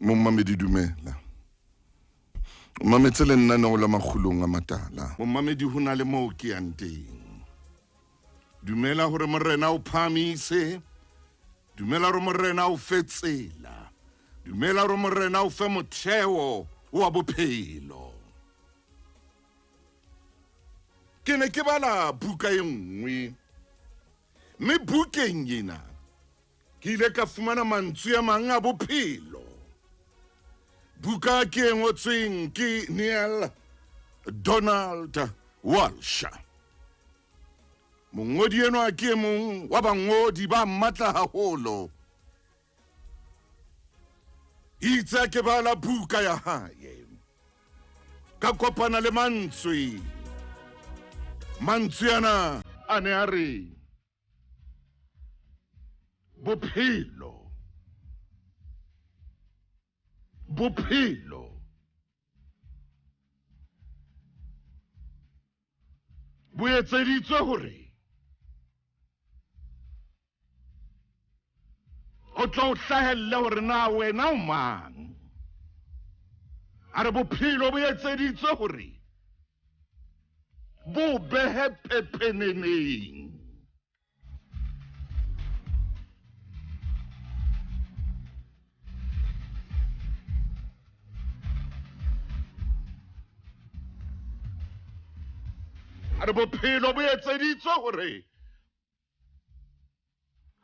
Mommamedi dumela. O mametse lenaneo la makgulong a matala. Mommamedi ho na le moo ke yang teng. Dumela hore morena o phahamise. Dumela hore morena o fe tsela. Dumela hore morena o fe motheo wa bophelo. Ke ne ke bala buka e nngwe mme bukeng ena ke ile ka fumana mantswe a mang a bophelo. Buka ke e ngotsweng ke Neil Donald Walsh. Mongodi enwa ke e mong wa bangodi ba matla haholo. Itse ke bala buka ya hae ka kopana le mantswe. Mantswe ana a ne a re bophelo bophelo bo etseditswe hore o tlo o hlahelle hore na wena o mang. A re bophelo bo etseditswe hore bo behe pepeneneng. A re bophelo bo etseditswe hore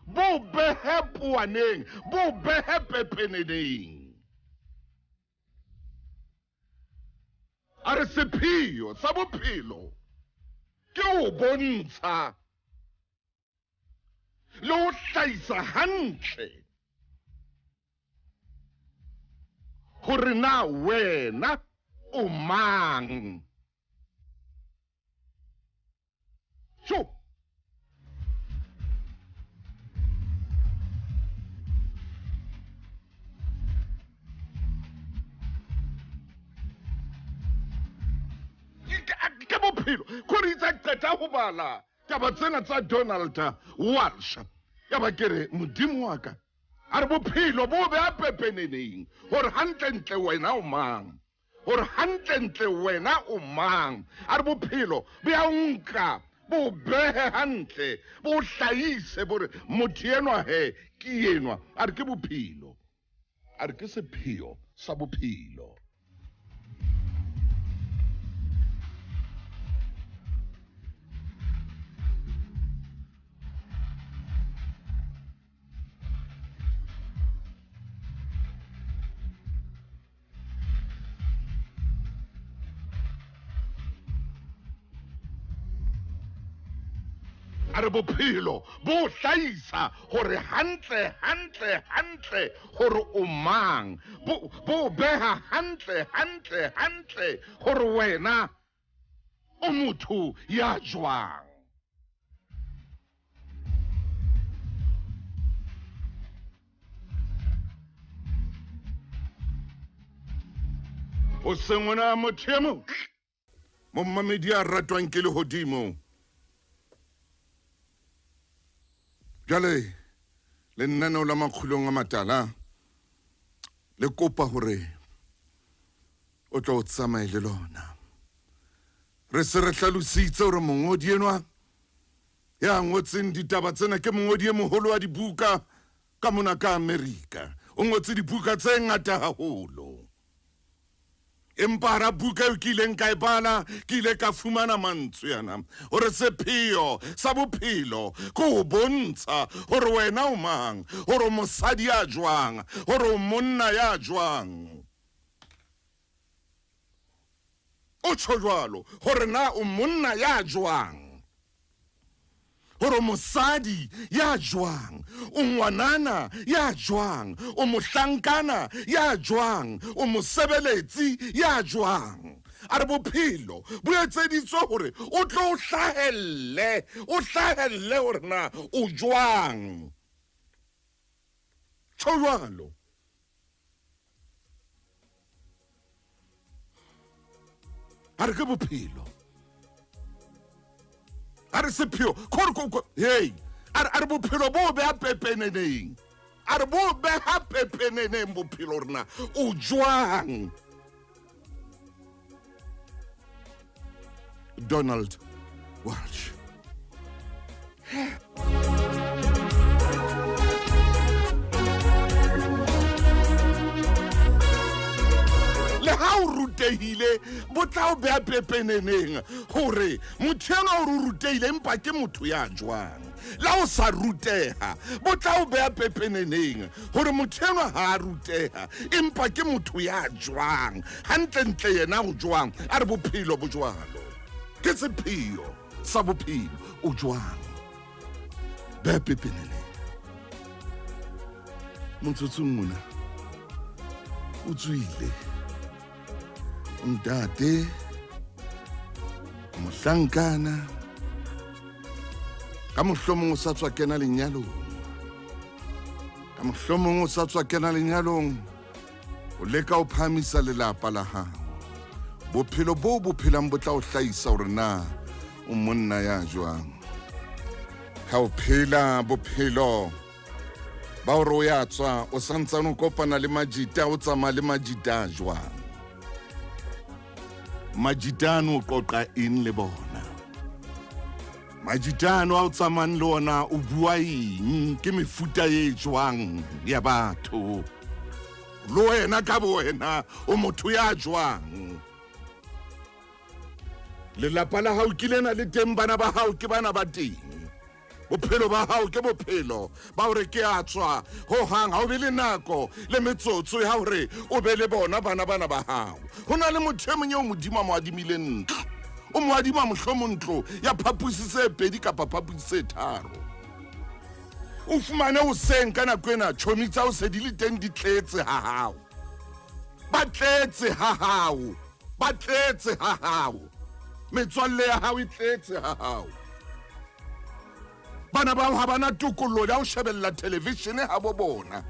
bo behe poaneng, bo behe pepeneneng. A re sepheo sa bophelo ke ho bontsha le ho hlahisa hantle hore na wena o mang. Tjo! Ke bophelo kore itse qeta ho bala taba tsena tsa Donald Walsh ya ba ke re modimo wa ka a re bophelo bo be a pepeneneng gore gantlentle wena o mang. Gore gantlentle wena o mang. A re bophelo bo ya nka bo behe hantle bo hlahise bo re motho enwa he ke enwa. A re ke bophelo, a re ke sepheo sa bophelo. A re bophelo bo hlahisa gore hantle hantle hantle gore o mang, bo bo beha hantle hantle hantle gore wena o motho ya jwang. O se ngwana motho e motle, mommamedi a ratwang ke lehodimo. Jwale lenaneo la makgulong a matala le kopa hore o tlo o tsamaye le lona. Re se re hlalositse hore mongodi enwa ya ngotseng ditaba tsena ke mongodi e moholo wa dibuka ka mona ka Amerika. O ngotse dibuka tse ngata haholo. Empa hara buka eo ke ileng ka e bala, ke ile ka fumana mantswe ana hore sepheo sa bophelo ke ho bontsha hore wena o mang, hore o mosadi ya jwang, hore o monna ya jwang. O tjho jwalo hore na o monna ya jwang, hore o mosadi ya jwang, o ngwanana ya jwang, o mohlankana ya jwang, o mosebeletsi ya jwang. A re bophelo bo etseditswe hore o tlo o hlahelle, o hlahelle hore na o jwang. Tjho jwalo. A re ke bophelo, a re sepheo, hei, a re bophelo bo be a pepeneneng. A re bo beha pepeneneng bophelo hore na o jwang. Donald Walsh. Le ha o rutehile, bo tla o beha pepeneneng hore motho enwa o re o rutehile empa ke motho ya jwang. La o sa ruteha, bo tla o beha pepeneneng hore motho enwa ha a ruteha empa ke motho ya jwang. Hantlentle yena o jwang? A re bophelo bo jwalo. Ke sepheo sa bophelo, o jwang? Beha pepeneneng. Motsotsong mona o tswile ntate mohlankana, ka mohlomong o sa tswa kena lenyalong, ka mohlomong o sa tswa kena lenyalong, o leka ho phahamisa lelapa la hao. Bophelo bo bo phelang bo tla o hlahisa hore na o monna ya jwang. Ha o phela bophelo ba hore o ya tswa, o santsane o kopana le majita, o tsamaya le majita a jwang? Majita ano o qoqa eng le bona? Majita ano a o tsamayang le ona o bua eng? Ke mefuta e jwang ya batho? Le wena ka bo wena o motho ya jwang? Lelapa la hao ke lena le teng, bana ba hao ke bana ba teng. Bophelo ba hao ke bophelo ba hore ke a tswa ho hang, ha o be le nako le metsotso ya hore o be le bona bana bana ba hao. Ho na le motho e mong eo Modimo a mo adimileng ntlo, o mo adima mohlomong ntlo ya phaposi tse pedi kapa phaposi tse tharo. O fumane hoseng ka nako ena tjhomi tsa ho se di le teng, di tletse ha hao, ba tletse ha hao, ba tletse ha hao, metswalle ya hao e tletse ha hao. Bana bao ha bana tokollo ya ho shebella televishene ha bo bona.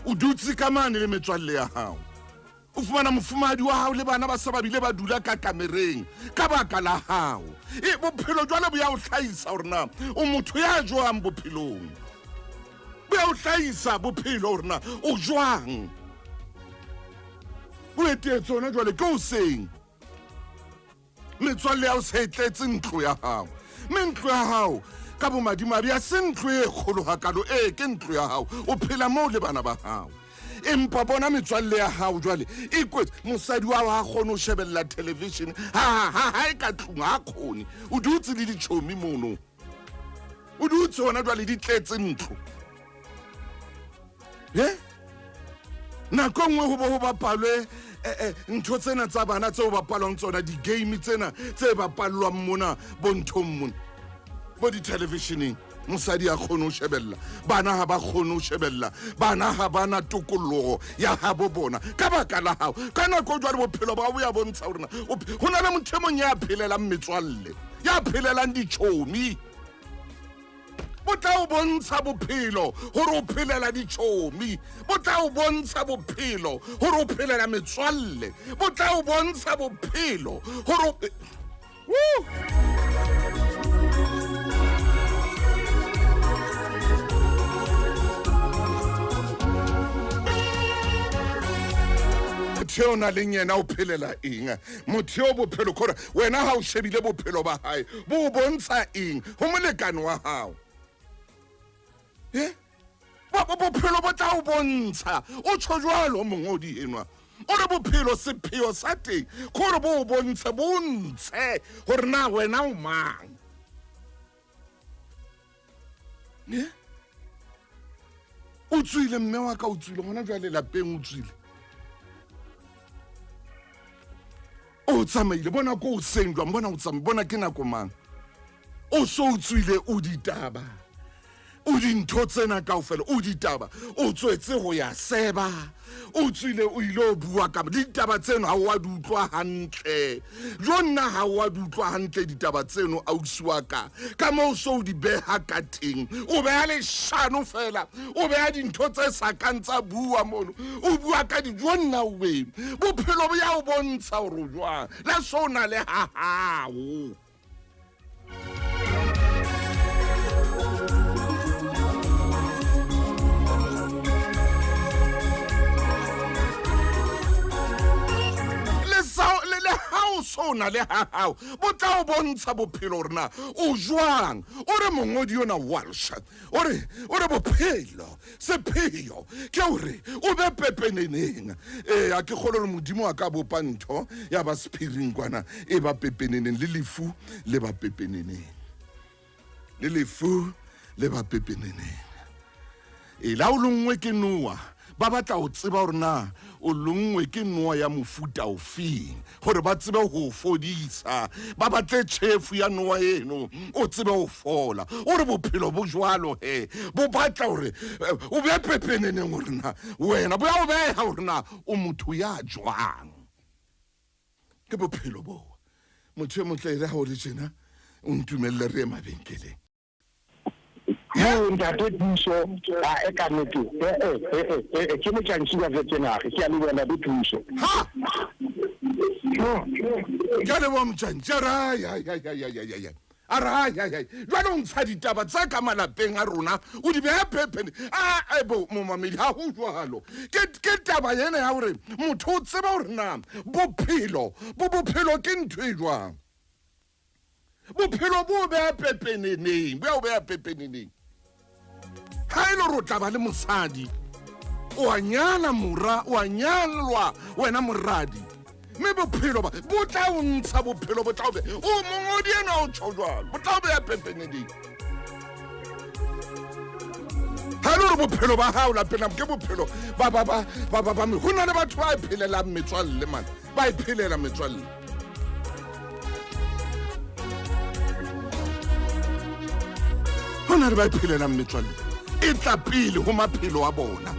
O dutse ka mane le metswalle ya hao, o fumana mofumahadi wa hao le bana ba sa ba bile ba dula ka kamereng ka baka la hao. E bophelo jwale bo ya o hlahisa hore na o motho ya jwang bophelong. Bo ya o hlahisa bophelo hore na o jwang. O etetse hona jwale ke hoseng, metswalle ya o se e tletse ntlo ya hao, mme ntlo ya hao ka bomadimabe ya se ntlo e kgolo hakalo. Ee, ke ntlo ya hao, o phela moo le bana ba hao, empa bona metswalle ya hao jwale e kwetse. Mosadi wa hao ha kgone ho shebella television ha ha ha e ka tlung, ha kgone, o dutse le ditjhomi mono, o dutse hona jwale di tletse ntlo. Ye nako e nngwe ho bo ho bapalwe ntho tsena tsa bana tseo bapalwang tsona, di-game tsena tse bapallwang mona bo nthong mona bo di-televisioneng, mosadi a kgone ho shebella, bana ha ba kgone ho shebella, bana ha bana tokoloho ya habo bona ka baka la hao. Ka nako jwale bophelo ba bo ya bontsha hore na ho na le motho e mong ya phelelang metswalle, ya phelelang ditjhomi. Bo tla o bontsha bophelo hore o phelela ditjhomi, bo tla o bontsha bophelo hore o phelela metswalle, bo tla o bontsha bophelo hore Woo! Motho eo na leng yena o phelela eng? Motho eo bophelo kore wena ha o shebile bophelo ba hae bo o bontsha eng ho molekane wa hao? E bophelo bo tla o bontsha. O tjho jwalo mongodi enwa, o re bophelo sepheo sa teng ke hore bo o bontshe, bo ntshe hore na wena o mang. Ne o tswile mme wa ka, o tswile hona jwale lapeng, o tswile o tsamaile, bona ko o seng jwang, bona o tsamaile, bona ke nako mang o so o tswile, o ditaba, o dintho tsena kaofela, o ditaba, o tswetse ho ya seba, o tswile o ile o bua ka ditaba tseno, ha o a di utlwa hantle jo nna, ha o a di utlwa hantle ditaba tseno ausi wa ka, ka moo so o di beha ka teng, o beha leshano fela, o beha dintho tse sa kang tsa bua mono, o bua ka di jo nna we. Bophelo bo ya o bontsha hore o jwang la so o na le ha hao. so na le ha hao, bo tla o bontsha bophelo hore na o jwang. O re mongodi yona Walsh, o re bophelo sepheo ke hore o be pepeneneng. A ke kgolwe hore Modimo a ka bopa ntho ya ba sephiring kwana, e ba pepeneneng, le lefu le ba pepeneneng, le lefu le ba pepeneneng. E la o longwe ke noa, ba batla ho tseba hore na o longwe ke noa ya mofuta ofeng, hore ba tsebe ho fodisa, ba batle tjhefu ya noa eno, o tsebe ho fola. O re bophelo bo jwalo he, bo batla hore o be pepeneneng hore na wena, bo ya o beha hore na o motho ya jwang. Ke bophelo boo. Motho e motle ere ha o le tjena, o ntumelle re ye mabenkeleng. Ntate Thuso, a e ka nnete, ke motjantshi wa Vetsenage, ke a leboha Ntate Thuso. Ha! Ke a leboha motjantshi, a re ai, ai, ai, ai, ai, ai, ai. A re ai, ai, ai. Jwale o ntsha ditaba tse ka malapeng a rona, o di beha phephene. A, e bo, momamedi, ha ho jwalo. Ke taba ena ya hore motho o tseba hore na bophelo, bo bophelo ke ntho e jwang. Bophelo bo beha pepeneneng, bo ya o beha pepeneneng. Ha e le hore o tla ba le mosadi, o a nyala mora, o a nyalwa wena moradi, mme bophelo ba bo tla o ntsha, bophelo bo tla o beha, o mongodi enwa o tjho jwalo, bo tla o beha pepeneneng. Ha e le hore bophelo ba hao lapeng ke bophelo ba, ba, ba, ba, ba, ba, ho na le batho ba e phelelang metswalle, man, ba e phelela metswalle. Ho na le ba e phelelang metswalle, e tla pele ho maphelo a bona.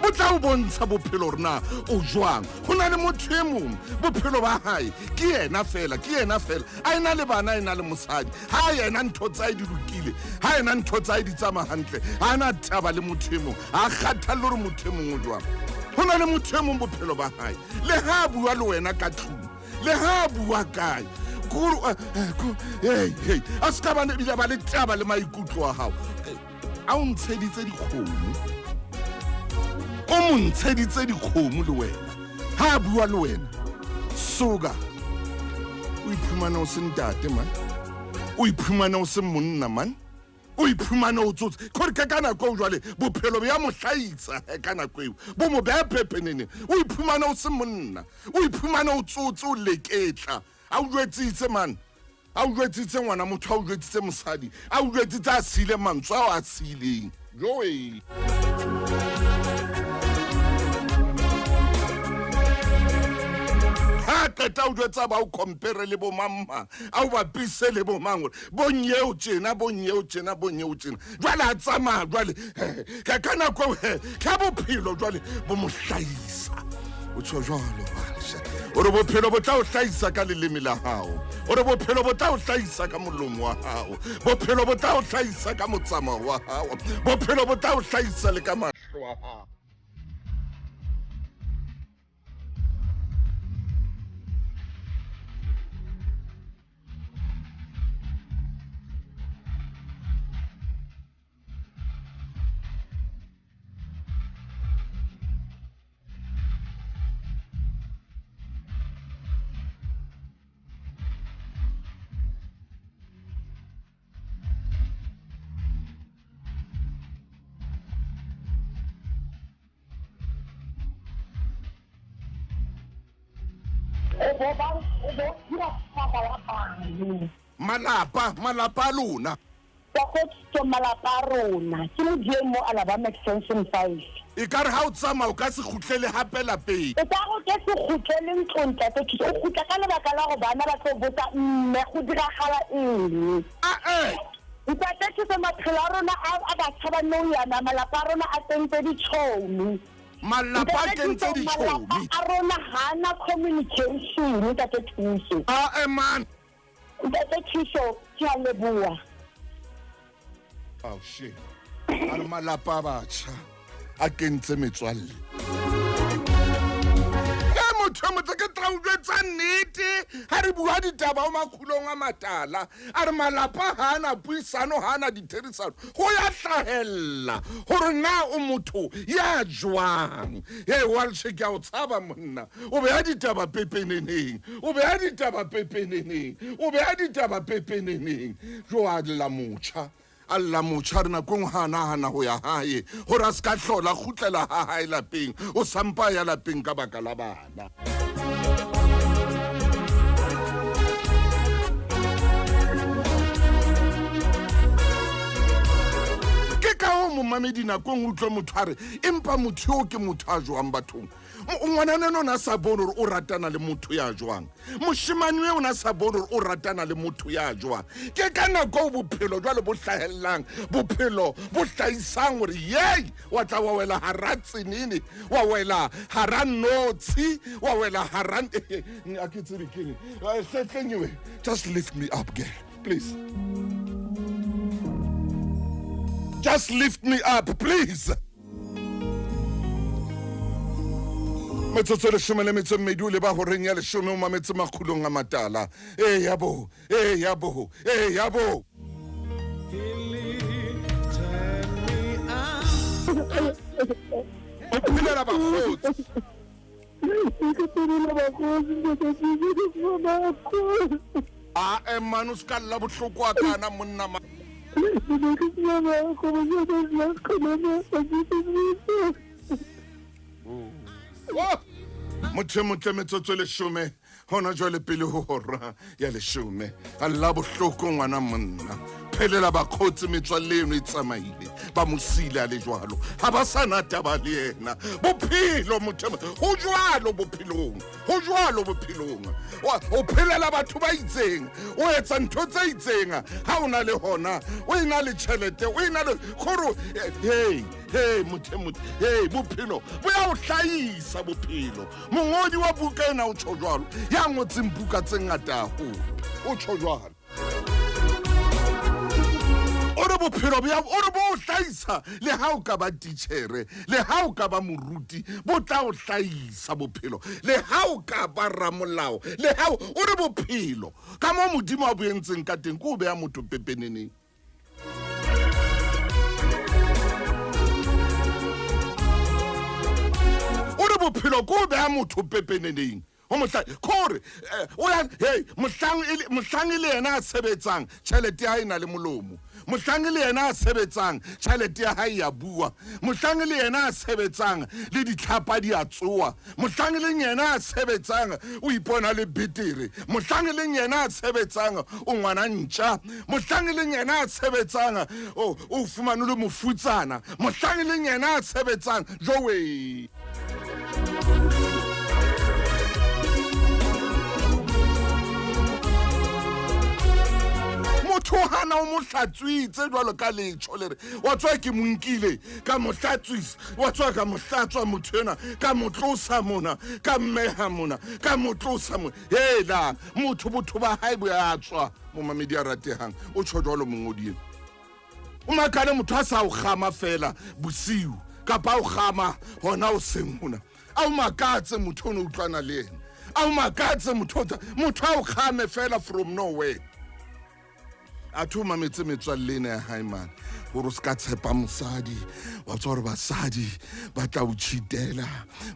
Bo tla o bontsha bophelo hore na o jwang. Ho na le motho e mong, bophelo ba hae ke yena fela, ke yena fela. A ena le bana, a ena le mosadi. Ha yena ntho tsa hae di lokile, ha yena ntho tsa hae di tsamaya hantle, ha ana taba le motho e mong, ha kgathalle hore motho e mong o jwang. Ho na le motho e mong bophelo ba hae, le ha a bua le wena ka tlung, le ha a bua kae, kore, hey, hey, a se ka ba ne ebile ba le taba le maikutlo a hao. A o ntsheditse dikgomo, o mo ntsheditse dikgomo le wena. Ha a bua le wena, soka, o iphumane o se ntate man, o iphumane o se monna man, o iphumane o tsotse. Kore ke ka nako eo jwale bophelo ya mo hlahisa ka nako eo, bo mo beha pepenene. O iphumane o se monna, o iphumane o tsotse, o leketla. A o jwetsitse man, a o jwetsitse ngwana motho, a o jwetsitse mosadi, a o jwetsitse a siile mantswe ao a siileng. Joe. Ha qeta o jwetsa ba o compare le bo mamma, a o bapise le bo mang, bo nyeo tjena, bo nyeo tjena, bo nyeo tjena. Jwale a tsamaya jwale, ka nako eo, ka bophelo jwale bo mo hlahisa. O tjho jwalo, Walsh. O re bophelo bo tla o hlahisa ka leleme la hao. O re bophelo bo tla o hlahisa ka molomo wa hao. Bophelo bo tla o hlahisa ka motsamao wa hao. Bophelo bo tla o hlahisa le ka mahlo a hao. Malapa, malapa a lona. Ka malapa a rona. Ke Modieng mo Alabama Extension 5. E ka re ha o tsamaya o ka se kgutlele hape lapeng. O ka re o ke se kgutlele ntlong, Ntate Thuso. O kgutla ka lebaka la hore bana ba tlo botsa mme go diragala eng. Ah, eh. Ntate Thuso, maphelo a rona a batjha ba nou yana, malapa a rona a tsentse ditjhomi. Malapa a Ntate kentse Thuso, ditjhomi. malapa a rona ha ana communication, Ntate Thuso. Ah, eh, man. Ntate Thuso, ke a leboha. Oh, shit. A re malapa a batjha a kentse metswalle. E motho e motle ke o jwetsa nnete ha re bua ditaba o makgulong a matala. A re malapa ha ana puisano, ha ana ditherisano, ho ya hlahella hore na o motho ya jwang. Hey, Walsh, ke a o tshaba monna. O beha ditaba pepeneneng, o beha ditaba pepeneneng, o beha ditaba pepeneneng. Jo a lla motjha, a lla motjha, re nako e nngwe ha a nahana ho ya hae hore a se ka hlola kgutlela ha hae lapeng, o sampa ya lapeng ka baka la bana. Ke ka hoo momamedi nako e nngwe utlwe motho a re, empa motho eo ke motho a jwang bathong? Ngwanana ena o ne a sa bone hore o ratana le motho ya jwang. Moshemane eo o ne a sa bone hore o ratana le motho ya jwang. Ke ka nako eo bophelo jwale bo hlahellang, bophelo bo hlahisang hore yei, wa tla wa wela hara tsenene, wa wela hara notshi, wa wela hara a ke tsebe ke eng. Hlehleng ewe, just lift me up, girl, please. Just lift me up, please. Metsotso e leshome le metso e mmedi o leba horeng ya leshome, o mametse makgulong a matala. E ya bo, e ya bo, e ya bo. O phelela bakgotsi. A e man, o se ka lla bohloko a kana monna ma. Motho e motle metsotso e leshome hona jwale pele ho hora ya leshome. A lla bohloko ngwana monna. Phelela bakgotsi, metswalle eno e tsamaile, ba mo siile a le jwalo, ha ba sa na taba le yena. Bophelo motho e motle, ho jwalo bophelong, ho jwalo bophelong. O phelela batho ba itseng, o etsa ntho tse itseng, ha o na le hona, o ena le tjhelete, o ena le kgoro. Hey, hey, motho e motle, hey, bophelo bo ya o hlahisa bophelo. Mongodi wa buka ena o tjho jwalo, ya ngotseng buka tse ngata haholo, o tjho jwalo. O re bophelo bo ya, o re bo o hlahisa, le ha o ka ba titjhere, le ha o ka ba moruti, bo tla o hlahisa bophelo, le ha o ka ba ramolao, le ha o, o re bophelo ka moo Modimo a bo entseng ka teng ke o beha motho pepeneneng. O re bophelo ke o beha motho pepeneneng. Ho mohla, kore, o ya, hey, mohlang e le, mohlang e le yena a sebetsang, tjhelete ya hae e na le molomo. Mohlang e le yena a sebetsang, tjhelete ya hae ya bua. Mohlang e le yena a sebetsang, le ditlhapa di a tsoa. Mohlang e leng yena a sebetsang, o ipona le betere. Mohlang e leng yena a sebetsang, o ngwana ntja. Mohlang e leng yena a sebetsang, o fumane le mofutsana. Mohlang e leng yena a sebetsang, jowe. Motho o hana o mo hlatswitse jwalo ka letjho le re, wa tswa ke mo nkile, ka mo hlatswisa, wa tswa ka mo hlatswa motho enwa, ka mo tlosa mona, ka mmeha mona, ka mo tlosa mona. Hela, motho botho ba hae bo ya tswa. Momamedi a ratehang, o tjho jwalo mongodi enwa. O makale motho a sa o kgama fela bosiu, kapa o kgama hona o seng hona. A o makatse motho o no utlwana le yena. A o makatse motho o motho a o kgame fela from nowhere. A tho mametse metswalle ena ya hae man, hore o se ka tshepa mosadi, wa tswa hore basadi ba tla o cheatela,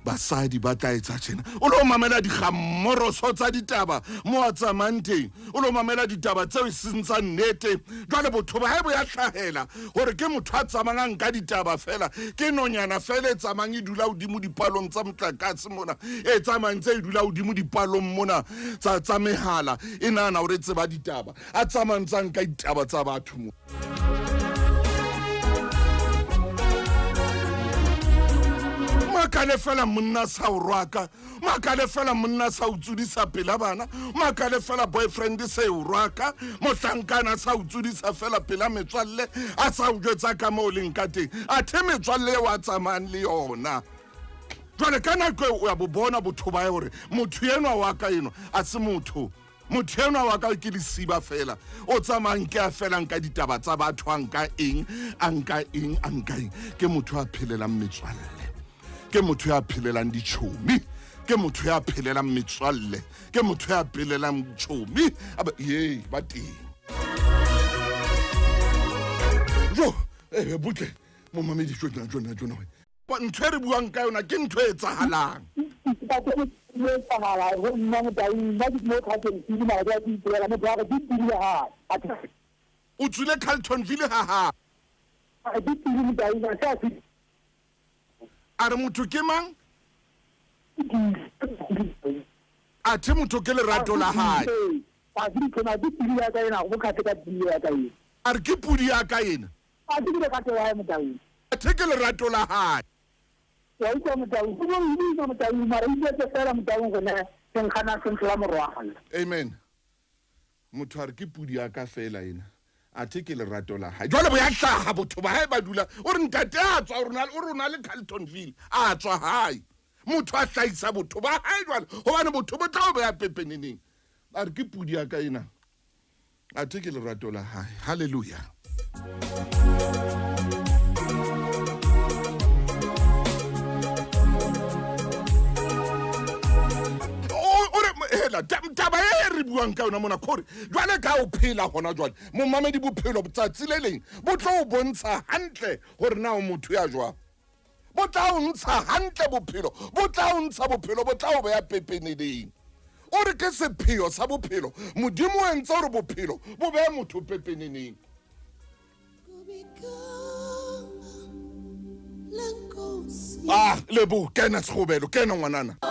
basadi ba tla etsa tjena. O lo mamela dikgammoroso tsa ditaba mo a tsamayang teng, o lo mamela ditaba tseo e seng tsa nnete. Jwale botho ba hae bo ya hlahela hore ke motho a tsamayang a nka ditaba fela, ke nonyana fela e tsamayang e dula hodimo dipalong tsa motlakase mona, e tsamayang tse e dula hodimo dipalong mona tsa mehala, e nahana hore e tseba ditaba, a tsamayang tsa nka ditaba tsa batho mo. Makale fela monna sa o rwaka, makale fela monna sa o tsudisa pela bana, makale fela boyfriend se o rwaka, mohlankana sa o tsudisa fela pela metswalle, a sa o jwetsa ka moo leng ka teng, athe metswalle eo a tsamayang le yona. Jwale ka nako eo o ya bo bona botho ba hore motho enwa wa ka enwa a se motho. Motho enwa wa ka ke lesiba fela, o tsamayang ke a felang ka ditaba tsa batho, a nka eng, a nka eng, a nka eng. Ke motho a phelelang metswalle, ke motho ya phelelang ditjhomi, Ke motho ya phelelang metswalle, ke motho ya phelelang tšhomi, ye ba teng. Jo, butle momamedi jona jona jona. Ntho e re buang ka yona ke ntho e etsahalang. O tswile Carltonville ha ha. A re motho ke mang? Athe motho ke lerato la hae. A re ke pudi ya ka ena. Athe ke lerato la hae. Amen. Motho a re ke pudi ya ka fela ena. Athe ke lerato la hae. Jwale bo ya hlaha botho ba hae ba dula. O re ntate a tswa o rona le Carltonville. A tswa hae. Motho a hlahisa botho ba hae jwale. Hobane botho bo tla o beha pepeneneng. A re ke pudi ya ka ena. Athe ke lerato la hae. Hallelujah. Taba e re buang ka yona mona kore jwale ka o phela hona jwale momamedi bophelo botsatsi le leng bo tlo o bontsha hantle hore na o motho ya jwang. Bo tla o ntsha hantle bophelo, bo tla o ntsha bophelo, bo tla o beha pepeneneng. O re ke sepheo sa bophelo, Modimo o entse hore bophelo bo behe motho pepeneneng. Ah, lebo kena segobelo, kena ngwanana. A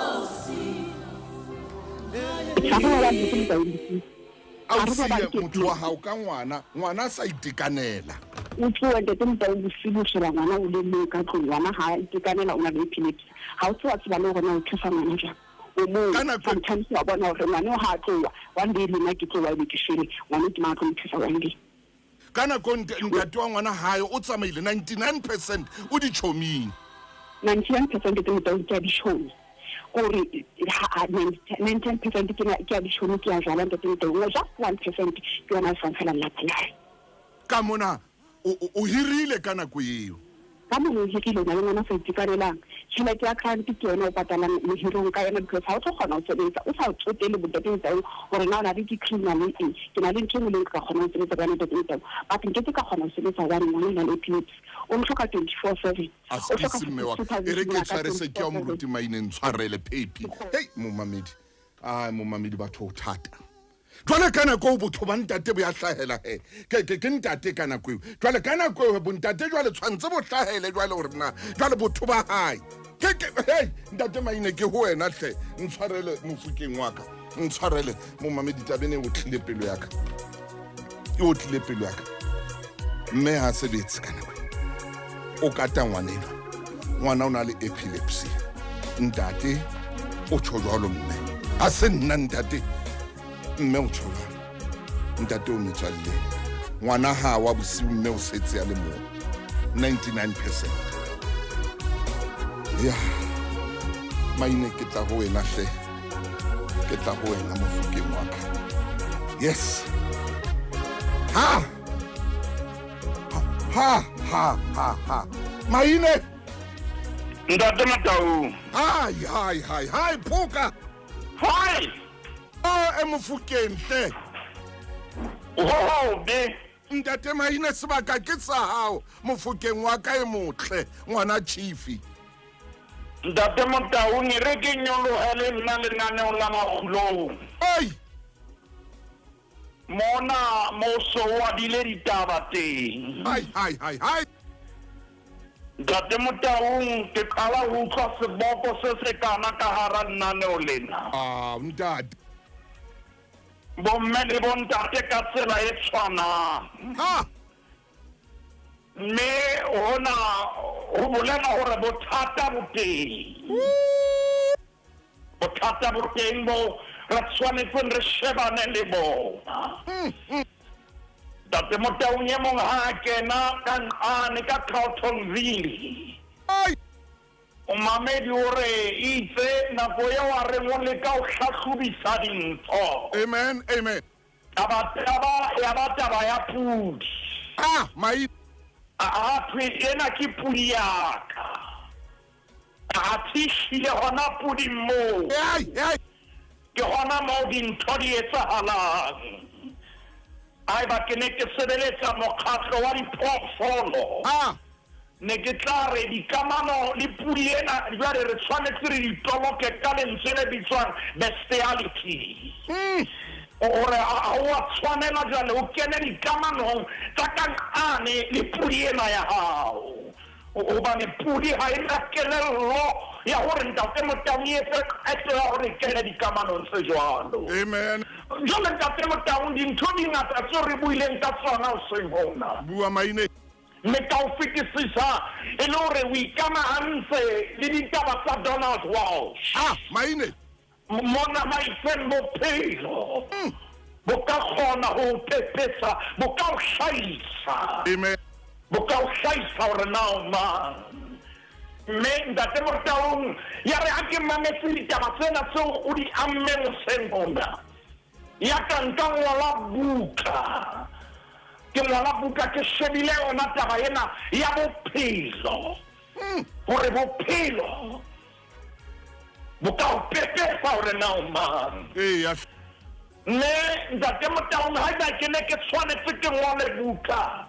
o siye motho wa hao ka ngwana, ngwana a sa itekanela. O tsoa ntate Motau bosibu o sheba ngwana o le mong ka tlong, ngwana ha a itekanela o na le epilepsy. Ha o tse wa tseba le hore na o thusa ngwana jwang. O mong sometimes wa bona hore ngwana o ha a tloha one day le nna ke tloha ebe ke shwele, ngwana ke mang a tlo mo thusa one day. Ka nako ntate wa ngwana hae o tsamaile 99% o ditjhoming. 99% ke Motau ke a ditjhomi. Kore 99% ke a ditjhomi ke a jwala ntate Motau. Just 1% ke yona a sang fela lelapa la hae. Ka mona o hirile ka nako eo. Ka mona o hirile o na le ngwana sa itekanelang. Tjhelete ya grant ke yona o patalang mohirong ka yona because ha o tlo kgona ho sebetsa o sa tsotele bontate Motau hore na o na le degree na le eng. Ke na le ntho e nngwe le nka kgona ho sebetsa ka yona ntate Motau. But nkeke ka kgona ho sebetsa hobane ngwana o na le epilepsy. O ntlhoka 24/7. A se mme wa ka. E re ke tshware se ke ya moruti Maine ntshwarele Phephi. Hei momamedi. Ai momamedi batho o thata. Jwale ka nako eo botho ba ntate bo ya hlahela he. Ke ntate ka nako eo. Jwale ka nako eo bontate jwale tshwantse bo hlahele jwale hore na jwale botho ba hae. Hey ntate Maine ke ho wena hle. Ntshwarele mofokeng wa ka. Ntshwarele momamedi tabene o tlile pelo ya ka. E o tlile pelo ya ka. Mme ha sebetse ka nako. O kata ngwaneno. Ngwana o na le epilepsy. Ntate o tjho jwalo mme. Ha se nna ntate. Mme o tjho jwalo. Ntate o metswalle. Ngwana ha wa bosiu mme o setse a le moo. 99%. Ya. Maine ke tla ho wena hle. Ke tla ho wena mofokeng wa ka. Yes. Ha. Ha ha ha ha. Maine. Ntate Motau. Hai hai hai hai phoka. Hai. Ah e mofokeng hle. Ho be. Ntate Maine sebaka ke sa hao mofokeng wa ka e motle ngwana chifi. Ntate Motau ne re ke nyolohele nna lenaneong la Makgulong. Ai. Mona moso wa dile ditaba teng. Hai hai hai hai. Ntate Motaung ke qala ho utlwa seboko se se kana ka hara lenaneo lena. Ah ntate. Bomme le bontate ka tsela e tshwanang. Ha. Mme hona ho bolela hore bothata bo teng. Bothata bo teng bo re tshwanetseng re shebane le bona. Ntate Motaung e mong ha a kena ka nqane ka Carltonville. Ai. O mamedi o re itse nako eo a reng o leka ho hlahlobisa dintho. Amen, amen. Taba taba ya ba taba ya pudi. Ah, mai. A thwe ena ke pudi ya ka. Athe ehlile hona puding moo. Ke hona moo dintho di etsahalang. Haeba ke ne ke sebeletsa mokgatlo wa diphoofolo, ne ke tla re dikamano le pudi ena jwale re tshwanetse re di toloke ka lentswe le bitswang bestiality. Hore ha o a tshwanela jwale o kene dikamanong tsa ka nqane le pudi ena ya hao. Hobane pudi ha e na kelello ya hore Ntate Motaung e etse qeto ya hore e kene dikamanong tse jwalo. Amen. Jwale Ntate Motaung, dintho di ngata tseo re buileng ka tsona hoseng hona. Bua maine. Mme ka ho fetisisa e le hore o ikamahantse le ditaba tsa Donald Walsh. Ah, maine. Mona ba itseng bophelo bo ka kgona ho o pepesa, bo ka o hlahisa. Amen. Bo ka o hlahisa hore na o mang. Mme Ntate Motaung, ya re ha ke mametse ditaba tsena tseo o di ammeng hoseng hona, ya ka nka ngola buka. Ke ngola buka ke shebile yona taba ena ya bophelo. Hore bophelo bo ka o pepesa hore na o mang. Eya. Mme Ntate Motaung, haeba ke ne ke tshwanetse ke ngole buka,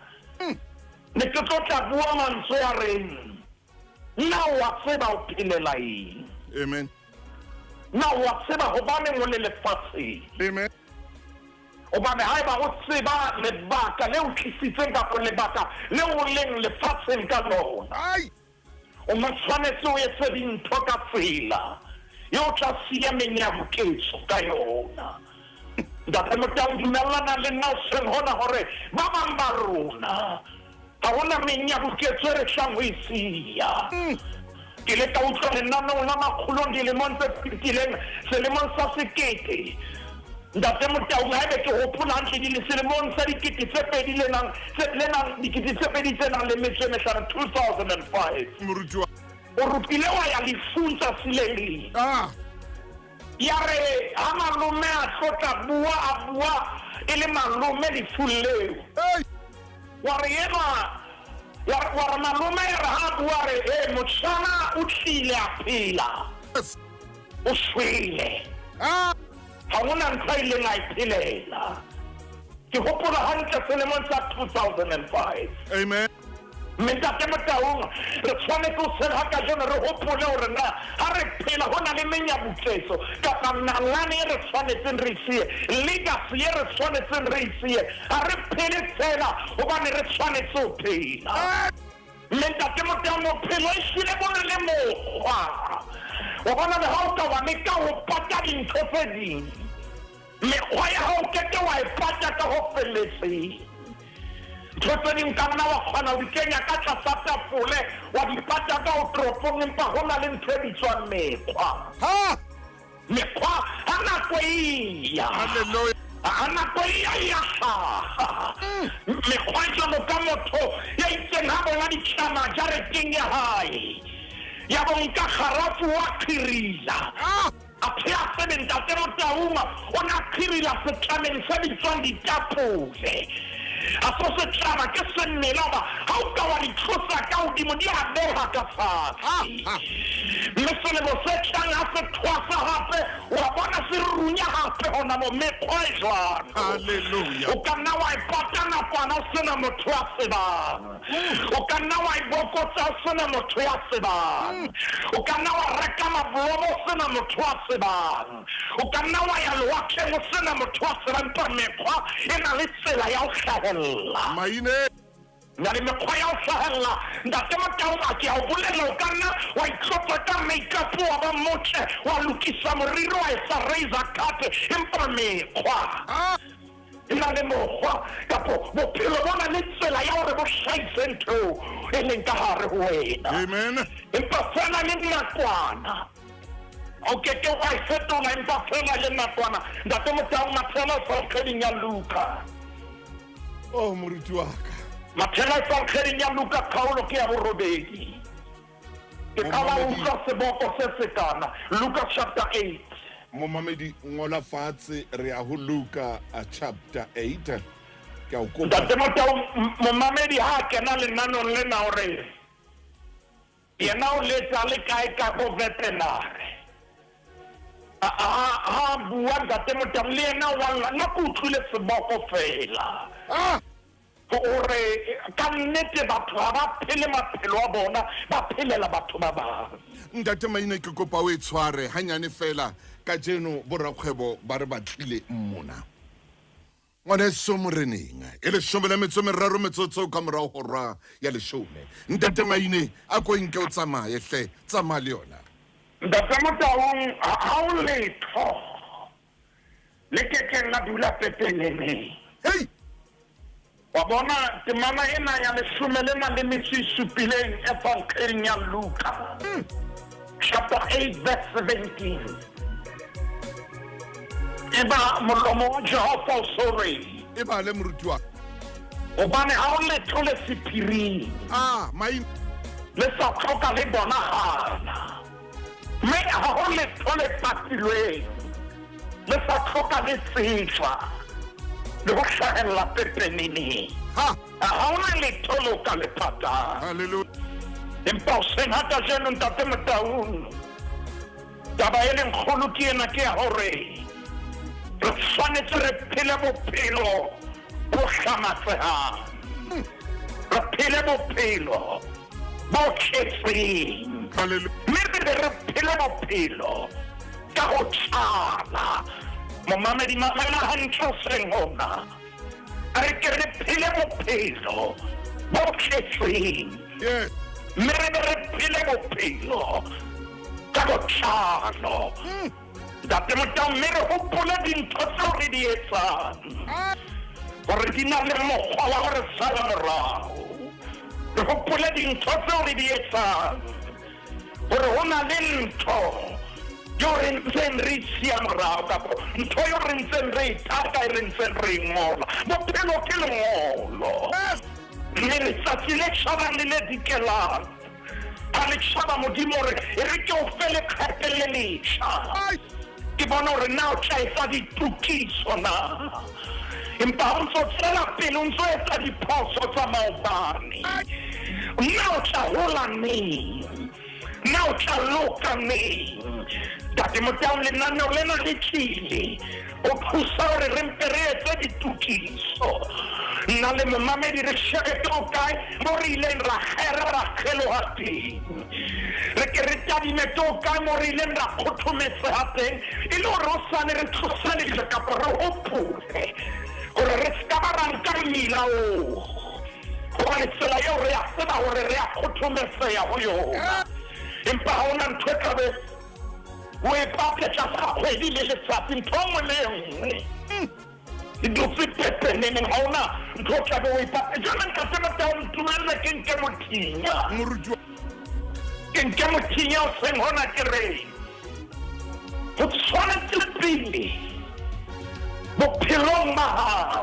ne ke tlo tla bua mantswe a reng, na o a tseba o phelela eng? Amen. Na o a tseba hobaneng o le lefatsheng? Amen. Hobane haeba o tseba lebaka le o tlisitseng kapa lebaka le o leng lefatsheng ka lona, Ai. O mo tshwanetse o etse dintho ka tsela eo o tla siya menyabuketso ka yona. Ntate Motaung, dumellana le nna hoseng hona hore ba bang ba rona ha hona menyabuketso e re tlang ho e siya. Ke ile ka utlwa lenaneong la makgolong dilemong tse fetileng, selemong sa sekete. Ntate Motaung, haebe ke hopola hantle, di selemong sa dikete tse pedi le nang, tse, le nang, dikete tse pedi tse nang le metso e mehlano, 2005. Moruti wa. O re o kile wa ya lefung tsatsi le leng. Ah. Ya re ha malome a tlo tla bua, a bua e le malome lefung leo. Ei. Wa re enwa, wa re, wa re malome ya re ha a bua a re, He, motjhana o tlile a phela. Yes. O shwele. Ah. Ha ho na ntho a ileng a e phelela. Ke hopola hantle selemong sa 2005. Amen. Mme Ntate Motaung, re tshwanetse ho seng ha kajeno re hopole hore na ha re phela ho na le menyabuketso kapa nalane e re tshwanetseng re e siye, legacy e re tshwanetseng re e siye. Ha re phele feela hobane re tshwanetse ho phela. Mme Ntate Motaung, bophelo ehlile bo na le mokgwa. Wa bona, le ha o ka wa leka ho pata dintho tse ding, mekgwa ya hao o ke ke wa e pata ka ho felletseng. Ntho tse ding o ka nna wa kgona ho di kenya ka tlasa tafole, wa di pata ka ho toropong, empa ho na le ntho e bitswang mekgwa. Ha! Mekgwa, ha nako e ya. Hallelujah. Ha nako e ya e ya hlaha. Mekgwa e jwalo ka motho ya itseng ha bona ditlama jareteng ya hae, ya bo nka kgarafu wa qhirila. Ah! Athe a tsebe Ntate Motaung o ne a qhirila setlameng se bitswang ditapole. Ha so setlama ke semela hoba ha o ka wa di tlosa ka hodimo di a beha ka fatshe. Mme selemo se tlang ha se thwasa hape wa bona se runya hape hona moo. Mekgwa e jwalo. Hallelujah. O ka nna wa e pata nakwana o sena motho ya tsebang. O ka nna wa e bokotsa o sena motho ya tsebang. O ka nna wa reka mablomo o sena motho ya tsebang. O ka nna wa ya lewatleng o sena motho ya tsebang, empa mekgwa e na le tsela ya ho hlahella. Maine. Na le mekgwa ya ho hlahella. Ntate Motaung, a ke a o bolella, o ka nna wa itlotsa ka make-up, wa ba motle, wa lokisa moriri, wa etsa razor cut, empa mekgwa Ah. e na le mokgwa, kapo bophelo bo na le tsela ya hore bo hlahise ntho eo e leng ka hare ho wena. Amen. Empa feela le nakwana. O ke ke wa e fetola, empa feela le nakwana. Ntate Motaung, Mathela Evangeding ya Luka. Oh, moruti wa ka. Mathela Evangeding ya Luka kgaolo ke ya borobedi. Ke qala ho utlwa seboko se sekana. Luka chapter 8. Momamedi, ngola fatshe, re ya ho Luka chapter 8. Ke a o kopa. Ntate Motaung, momamedi ha a kena lenanong lena hore Yena o letsa le kae ka bo veterinary. Ha bua Ntate Motaung le yena wa lla, nna ke utlwile seboko fela. Hore ka nnete batho ha ba phele maphelo a bona, ba phelela batho ba bang. Ntate Maine, ke kopa o e tshware hanyane fela. Kajeno borakgwebo ba re batlile mona. Ngwaneso moreneng, e 13 metsotso ka morao hora ya 10. Ntate Maine, a ko nke o tsamaye hle, tsamaya le yona. Ntate Motaung, ha o letho le kekeng la dula pepeneneng. Hei! Wa bona temana ena ya 17 Evangeleng ya Luka, chapter 8 verse 17. Eba molomo wa Jehova o so re. E bale moruti wa. Hobane ha o letho le sephiring. Ah, mai. Le sa hloka le bonahala. Mme ha ho letho le patilweng. Le sa hloka le tsejwa. Le ho hlahella pepeneneng. Ha. Ha hona letho le o ka le patang. Hallelujah. Empa hoseng ha kajeno Ntate Motaung, taba e leng kgolo ke ena, ke ya hore re tshwanetse re phele bophelo bo hlamatsehang. Re phele bophelo bo tletseng. Hallelujah. Mme re be re phele bophelo ka ho tjala. Momamedi, mamela hantle hoseng hona. A re ke re phele bophelo bo tletseng. Yes. Mme re be re phele bophelo ka botlalo. Ntate Motaung, mme re hopole dintho tseo re di etsang hore di na le mokgwa wa hore sala morao. Re hopole dintho tseo re di etsang hore ho na le ntho eo re ntseng re siya morao, kapa ntho eo re ntseng re e taka, e re ntseng re e ngola. Bophelo ke lengolo. Mme letsatsi le tjhabang le le dikelang, ha le tjhaba Modimo hore e re ke o fe leqhepe le letjha. Ke bona hore na o tla etsa ditokiso na. Empa ha o ntso tswela pele o ntso etsa diphoso tsa maobane, na o tla hola neng? Na o tla loka neng? Ntate Motaung, lenaneo lena le tlile ho thusa hore re mpe re etse ditokiso. Nna le momamedi re shebe ke hokae mo re ileng ra kgera ra kgeloha teng. Re ke re tadime ke hokae mo re ileng ra kgothometseha teng, e le hore hosane re tlose lejwe kapa re hopole hore re se ka ba ra nka mmila oo. Hobane tsela eo re a tseba hore re a kgothometseha ho yona. Empa ha hona ntho e tlabe o e pate tlasa kgwedi le letsatsi, ntho e nngwe le e nngwe e dutse pepeneneng, ha hona ntho o tlabe o e pate. Jwale Ntate Motaung, ntumelle ke nke mothinya. Ke nke mothinya hoseng hona, ke re ho tshwanetse pele bophelong ba hao.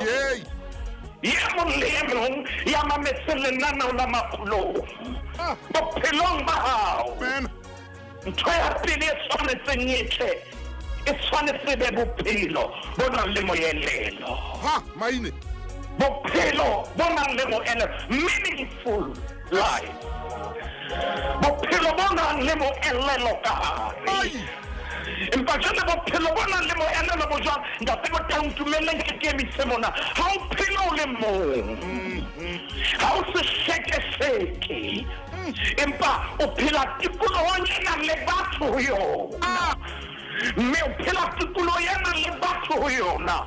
Ye mong le e mong ya mametseng lenaneo la Makgulong, bophelong ba hao, ntho ya pele e tshwanetseng e tle, e tshwanetse be bophelo bo nang le moelelo. Ha, Maine. Bophelo bo nang le moelelo, meaningful life. Bophelo bo nang le moelelo ka hare. Empa jwale bophelo bo nang le moelelo bo jwang? Ntate Motaung, ntumelleng ke kemise mona. Ha o phele o le mong, ha o sehlekeseke, empa o phela tikolohong e nang le batho ho yona. Mme o phela tikoloho e nang le batho ho yona.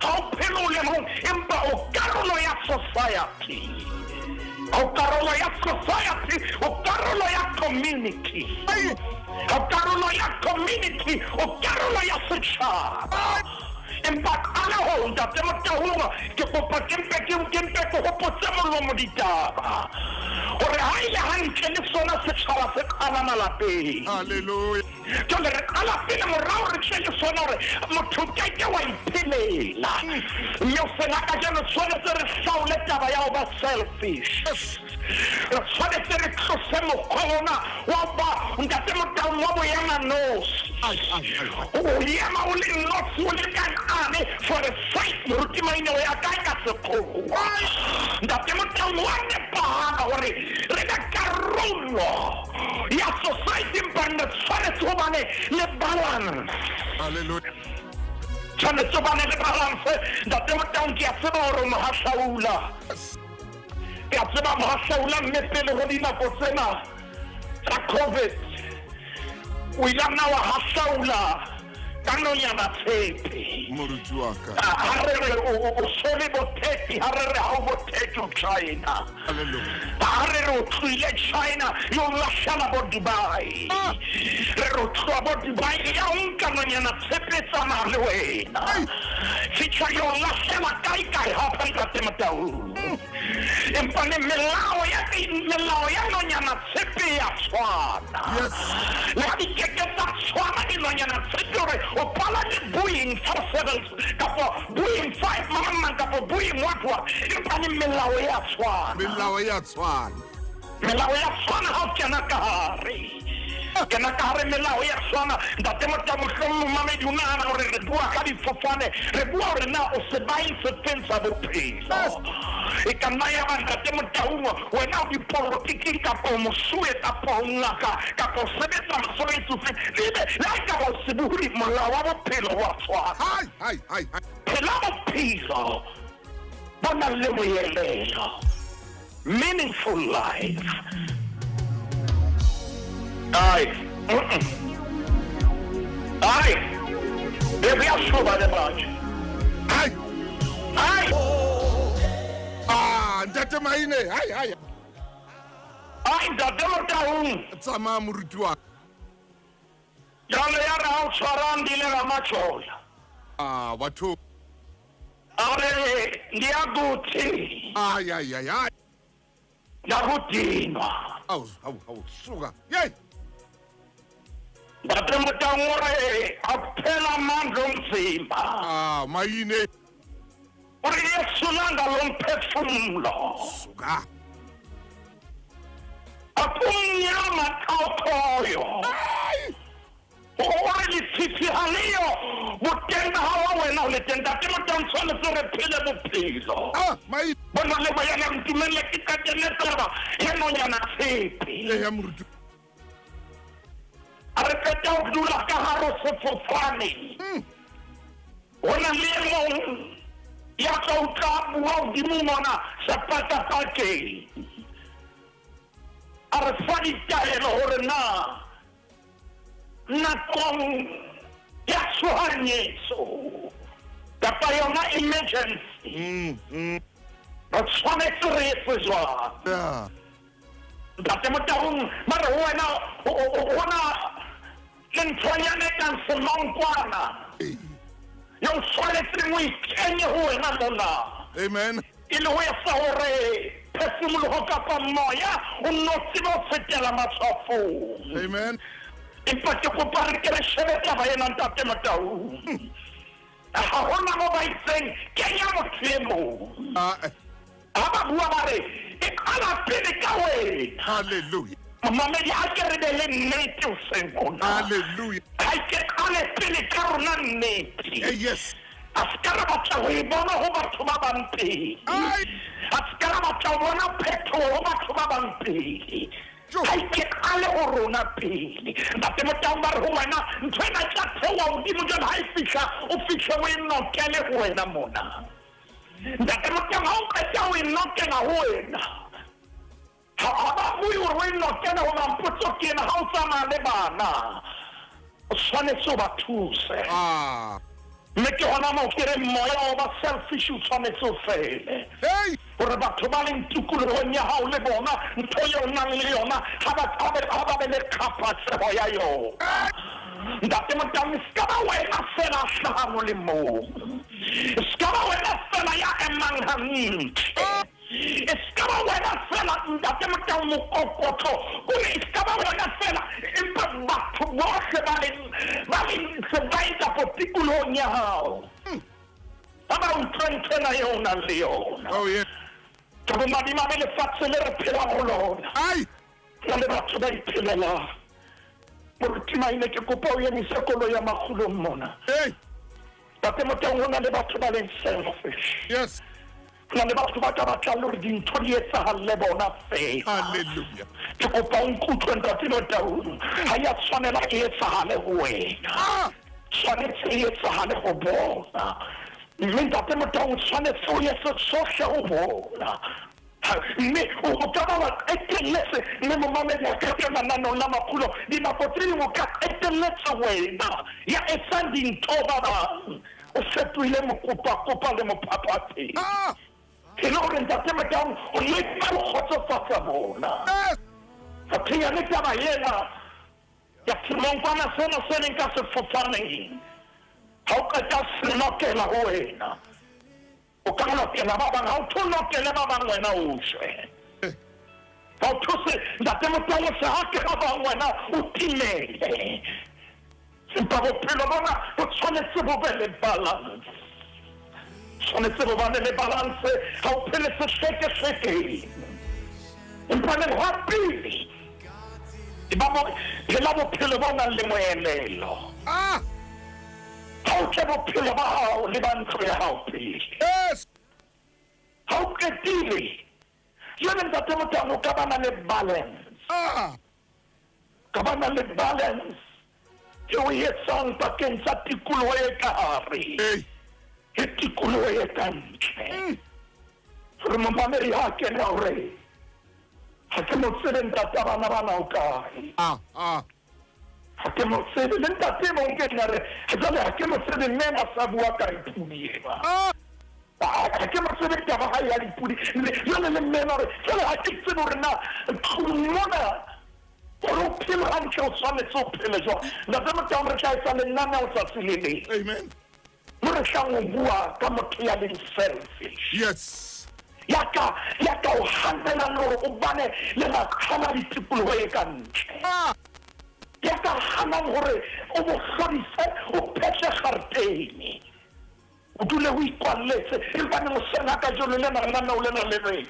Ha o phele o le mong, empa o karolo ya society. O karolo ya society, o karolo ya community. O karolo ya community, o karolo ya setjhaba. Empa qalehong Ntate Motaung, ke kopa ke mpe ke hopotse molomo ditaba hore ha e le hantle le sona setjhaba se qala malapeng. Hallelujah. Jwale re qala pele morao re tle le sona hore motho keke wa iphelela. Mme o sena kajeno tshwanetse re hlaole taba ya ho ba selfish. Re tshwanetse re tlose mokgwa ona wa ba Ntate Motaung wa boema nosi. O ema o le nosi o le kanane for the sake moruti Maine o ya kae ka sekgowa. Ntate Motaung wa nepahala hore re be karolo karolo ya society empa re tshwanetse ho bane le balance. Hallelujah. Tshwanetse ho bane le balance. Ntate Motaung, ke a tseba hore o mohahlaula. Ke a tseba mohahlaula, mme pele ho dinako tsena tsa COVID o ile a nna wa hahlaula ka nonyana tshepe. Moruti wa ka. Ha re re o sole bo 30, ha re re ha o bo 30 o China. Hallelujah. Ha re re o tlohile China yo lahlela bo Dubai. Re re o tloha bo Dubai ya o nka nonyana tshepe tsamaya le wena. Fihla yo lahlela kae kae hape ntate Motaung. Empa le melao ya nonyana tshepe ya tshwana. Yes. Le ha di keke tsa tshwana dinonyana tshepe hore o palame Boeing 47 kapa Boeing 5 mang kapa Boeing what what, empa le melao ya tshwana. Melao ya tshwana. Melao ya tshwana ha o kena ka hare. Kena ka hare melao ya tshwana. Ntate Motaung, mohlomong momamedi o nahana hore re bua ka difofane, re bua hore na o sebaeng sefeng sa bophelo. E ka nna ya ba ntate Motaung wena o dipolotiking kapa o mosuwe kapa o ngaka kapa o sebetsa mosebetsi ofe, ebe le ha e ka ba o sebohodi, molao wa bophelo wa tshwana. Hai, hai, hai, hai. Phela bophelo bo nang le moelelo. Meaningful life. Ai. Ai. Deve a chuva de baixo. Ai. Ai. Ah, ntate Maine. Ai, ai. Ai, ntate Motaung. Tsamaya moruti wa ka. Jwale ya re ha o tshwarang di le ga matshola. Ah, batho. A re ndiyakuthi. Ai, ai, ai, ai. Ndiyakudinwa. Au, au, au, suka. Yey. Ntate Motaung o re akuphela amandla omzimba. Ah, Maine. O re yesulanga lo mphefumlo. Suka. Akumnyama xa ukhoyo. O re letshitshi ha leyo boteng ba hao wena o le teng. Ntate Motaung, tshwanetse re phele bophelo. Ah, Maine. Bona le boyana ntumelle ke qetelle taba ya nonyana tshepe. Eya moruti. A re qeta ho dula ka hare ho sefofane. Ho na le e mong ya tla utlwa bua hodimo mona sepakapakeng. A re fa ditaelo hore na nakong ya tshohanyetso kapa yona emergency re tshwanetse re etse jwang. Yeah. Ntate Motaung, ba re ho wena hona le nthonyana e kang semankwana yo tshwanetseng o ikenye ho wena mona. Amen. E le ho etsa hore phefumoloho kapa moya o nno tsebe ho fetela matshwafong. Amen. Empa ke kopa re ke re shebe taba ena ntate Motaung. Ha hona mo ba itseng kenya motho e mong. Ha ba bua ba re e qala pele ka wena. Hallelujah. Momamedi, ha ke re be le nnete hoseng hona. Hallelujah. Ha ke qale pele ka rona nnete. Yes. A se ka re batla ho e bona ho batho ba bang pele. A se ka re batla ho bona phetoho ho batho ba bang pele. Ha ke qale ho rona pele. Ntate Motaung, ba re ho wena ntho ena e tla theoha hodimo jwale ha e fihla, o fihle o e nokele ho wena mona. Ntate Motaung, ha o qeta ho e nokela ho wena, ha ba bue hore o e nokele ho mampotso ke ena ha o tsamaya le bana, o tshwanetse o ba thuse. Mme ke hona moo ke reng moya wa ba selfish o tshwanetse o fele. Hore batho ba leng tikolohong ya hao le bona ntho eo o nang le yona ha ba be le kgaphatseho ya yona. Ntate Motaung, se ka ba wena fela a hlahang o le mong. Se ka ba wena fela ya emang hantle. E se ka ba wena fela ntate Motaung mokokotlo, kore e se ka ba wena fela, empa batho bohle ba leng sebaeng kapa tikolohong ya hao. Ha ba utlwe ntho ena eo o nang le yona. Oh, yeah. Ke bomadimabe lefatshe le re phelang ho lona. Ai. Na le batho ba iphelelang. Moruti Maine, ke kopa o emise koloi ya makgulong mona. Hey. Ntate Motaung, ho na le batho ba leng selfish. Yes. Ho na le batho ba ka batlang le hore dintho di etsahalle bona feela. Hallelujah. Ke kopa o nkutlwe Ntate Motaung, ha ya tshwanela e etsahale ho wena. Ah! Tshwanetse e etsahale ho bona. Mme Ntate Motaung tshwanetse o etse tsohle ho bona. Mme o ka ba wa qetelletse, mme momamedi a ka kena lenaneong la makgulo, dinako tse ding o ka qetelletse wena ya etsang dintho ba bang. O fetohile mokopakopa le mophaphathehi. Ah! E le hore Ntate Motaung o leka ho kgotsofatsa bona. Yes! Re phenya le taba ena ya semonkwana sena se leng ka sefofaneng. Ha o qeta se lokela ho wena, o ka lokela ba bang. Ha o tho lokele ba bang wena o shwe. Ha o thuse Ntate Motaung o se hake ba bang wena o timele. Empa bophelo bona bo tshwanetse bo be le balance. Tshwanetse bo bane le balance ha o phele sehlekehlekeng. Empa le hwa pele e ba mo phela bophelo bo nang le moelelo. Ah! Ha o tle bophelo ba hao le ba ntlo ya hao pele. Yes! Ha o qetile, jwale Ntate Motaung o ka ba na le balance. Ah! Ka ba na le balance e o etsang pakeng tsa tikoloho e ka hare Hey! le tikoloho e ka ntle. Hore momamedi ha kena hore ha ke mo tsebe ntate bana bana o kae. Ah! Ah! Ha ke mo tsebe le ntate e mong ke nna re jwale ha ke mo tsebe mme ena sa bua ka dipudi ena. Ah! Ha ke mo tsebe taba ha ya dipudi. Jwale le mme ena hore jwale ha ke tsebe hore na tlung mona hore o phele hantle o tshwanetse o phele jwang. Ntate Motaung re tla etsa lenaneo tsatsi le leng. Amen. Mo re tlang ho bua ka motho ya leng selfish. Yes. Ya ka ya ka o hanelang le hore o bane le maqhama le tikoloho e ka ntle. Ah! Ya ka hanang hore o mo hlodise o phetle kgaretene. O dule o ikwalletse empa neng hoseng ha kajeno lena lenaneo lena le reng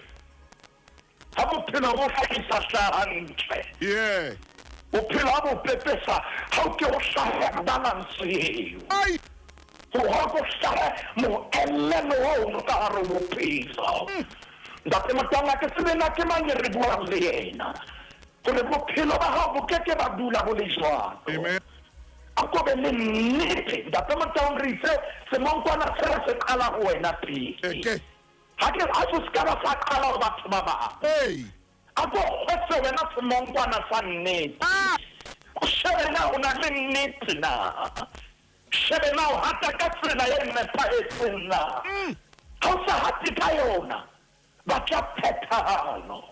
ha bophelo bo hlahisa hlaha hantle. Yeah. Bophelo ha bo pepesa ha o ke ho hlaha balance eo. Ai! Ho ha go hlaha moelelo ono ka hare ho bophelo. Ntate Motaung ha ke tsebe na ke mang e re buang le yena. Hore bophelo ba hao bo keke ba dula bo le jwalo. Amen. A ko be le nnete. Ntate Motaung re itse semonkwana sena se qala ho wena pele. Eke. Ha ke ha se ska ba sa qala ho batho ba bang. Hey! A ko kgwetse wena semonkwana sa nnete. Ah! O shebe na o na le nnete na. Shebe na o hata ka tsela e nepahetseng na. Ha o sa hate ka yona, batla phethahalo.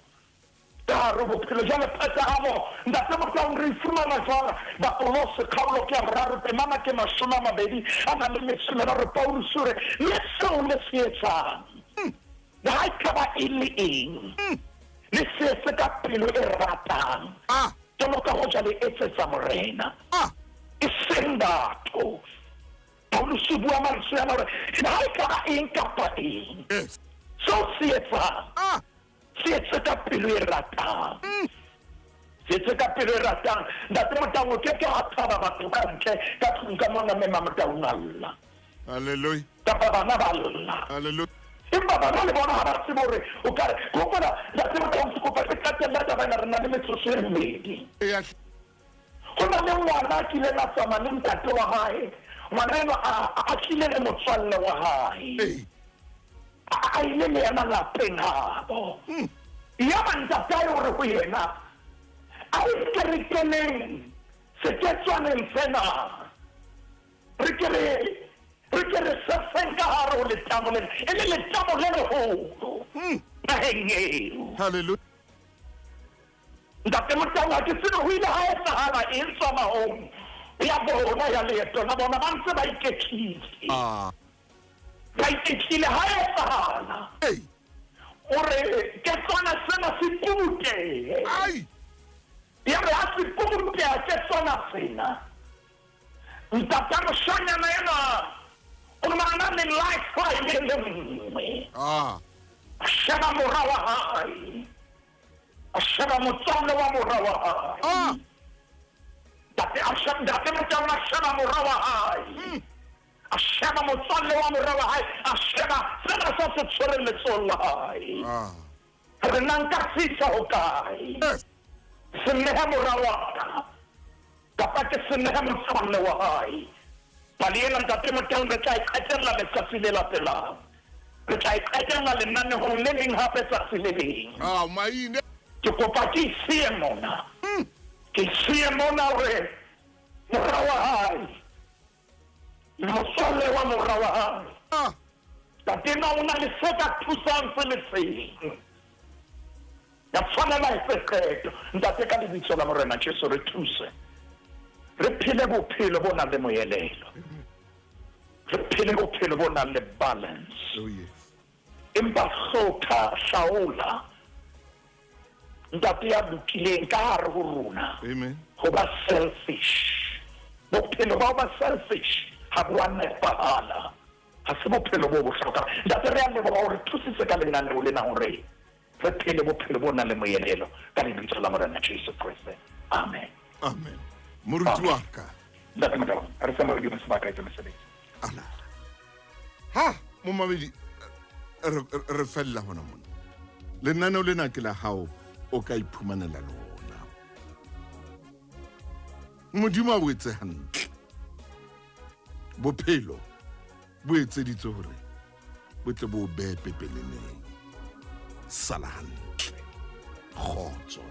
Ka hare ho bophelo jwale phethahalo, Ntate Motaung re e fumana jwang? Bakolose kgaolo ke ya boraro temana ke 23 Paulus o re le seo le se etsang le ha e ka ba e le eng, le se etse ka pelo e ratang. Ah! Jwalo ka hoja le etsetsa Morena. Ah! E seng batho. Paulus o bua mantswe ana hore le ha e ka ba eng kapa eng. Yes. Seo se etsang. Ah! Se etse ka pelo e ratang. Se etse ka pelo e ratang. Ntate Motaung o keke a thaba batho ka ntle ka tlung ka mona mme Mamotaung a lla. Hallelujah. Kapa bana ba lla. Hallelujah. Empa bana le bona ha ba tsebe hore o ka re, ke hopola Ntate Motaung ke kopa ke qetelle taba ena re na le metsotso e mmedi. Eya. Ho na le ngwana a kileng a tsamaya le ntate wa hae. Ngwana enwa a tlile le motswalle wa hae. Hey. A ile le yena lapeng habo. Ya ba ntatae o re ho yena, a o ke re keneng seketswaneng sena. Re ke re seseng ka hare ho letamo lena. E le letamo le leholo naheng eo. Hallelujah. Ntate Motaung ha ke tsebe ho ile ha etsahala eng tsamahong ya bona ya leeto la bona ba ntse ba iketlile. Ah. Ba iketlile ha etsahala. Hey. O re ketswana sena se pubutehe. Ai! Ya re ha se pubuteha ketswana sena. Ntata moshanyana ena o na le lifeline e le nngwe. Ah. A sheba mora wa hae. A sheba motswalle wa mora wa hae. Ah. Ntate Motaung a sheba mora wa hae. A sheba motswalle wa mora wa hae, a sheba sena sa se tshwereng letsohong la hae. Re na nka se isa hokae? Se nehe mora wa ka, kapa ke se nehe motswalle wa hae? Pale ena, Ntate Motaung, re tla e qetella letsatsi le latelang. Re tla e qetella lenanehong le leng hape tsatsi le leng. Ke kopa ke e siye mona. Ke e siye mona hore mora wa hae le motswalle wa mora wa hae, Ntate enwa o na le se ka thusang se le seng. Ya tshwanela etse qeto. Ntate, ka lebitso la Morena Jesu, re thuse. Re phele bophelo bo nang le moelelo. Re phele bophelo bo nang le balance. Oh, yes. Empa hlotha, hlaola Ntate ya lokileng ka hare ho rona. Amen. Ho ba selfish. Bophelo ba ho ba selfish ha bo a nepahala. Ha se bophelo bo bohlokwa. Ntate, re a leboha hore thusitse ka lenaneo lena hore re phele bophelo bo nang le moelelo ka lebitso la Morena Jesu Kriste. Amen. Amen. Moruti wa ka. Ntate Motaung, re fe Modimo sebaka etse mosebetsi. Ala. Ha, momamedi, re fella hona mona. Lenaneo lena ke la hao, o ka iphumanela lona. Modimo a o etse hantle. Bophelo bo etseditswe hore bo tle bo behe pepeneneng. Sala hantle. Kgotso.